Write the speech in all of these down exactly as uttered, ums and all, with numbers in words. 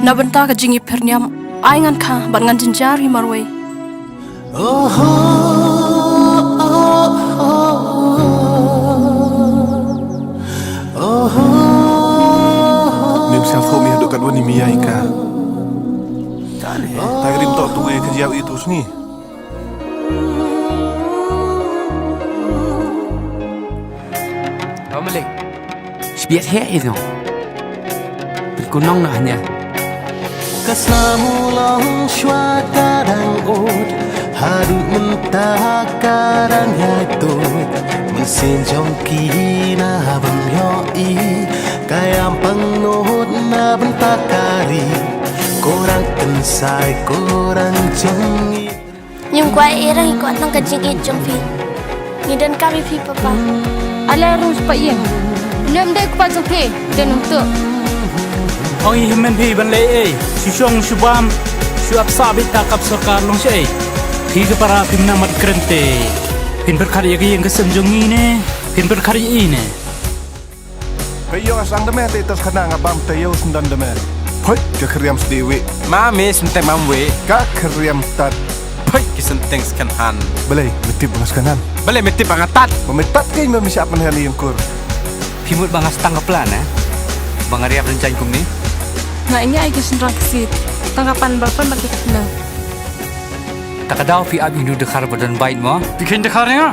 Na bynta ka jingïapher niam, ai ngan kha bad ngan jynjar hi marwei. Nym sngewthuh me haduh katwani me ïa ka. Tang rim toh tu e ka jiaw itu sni. Ïa malik. Shbiat heh ïa nong. Pynkunong noh hynñia. Ka snam u long shuwa ka dang ud, haduh mynta ka dang ïai tud. Mynsiem jong ki na ban ïohi, ka ïam pangnud na bynta ka ri. Ko rang kynsai, ko rang jong ngi. Ngim kwah ei re, ngi kwah tang ka jingïeit jong phi. Ngi donkam ïa phi papa. Ale ruh spah ïing. Lem dei kpa jong phi, dei nongtuh. Ong i hynmen phi ban leh ei, shu shong shu bam, shu ap sah beit ha ka sorkar long shaei. Phi ka para phim nang mat kren te. Phin pyrkhat ïa ka ïing ka sem jong ngi ne, phin pyrkhat ïa i ne. Peit ïa nga sdang da me te ita skana nga bam te ïa u syndon da me. Peit ka khriam sdi wi. Ma me synteng mam wi. Ka khriam tat. Peit ki synteng skan han. Balei me tip ba nga skan han? Balei me tip ba nga tat? Ba me tat kein ba me shah pynhan ïa ngkur. Phi mut ba nga sdang ka plan eh? Ba nga riam rynjang kumne. Nga ïa ai ki synran ki sit. Tang ka pan ba pan ba ki kna. Ta ka daw phi ap ïa u dkhar ba don bait mo. Phi khein dkhar ïa nga.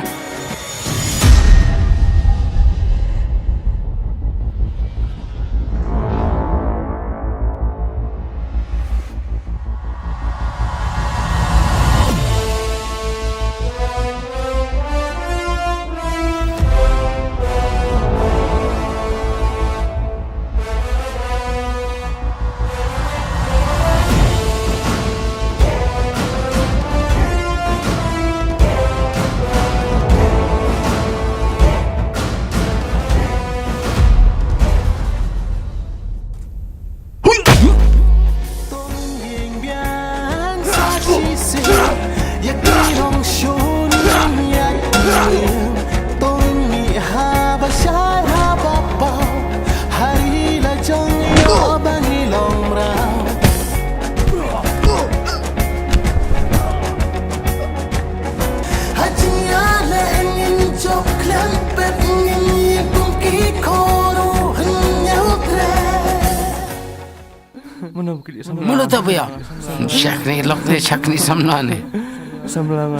Mano ta bia? Shakni lok ne, shakni samla ne. Samla ma.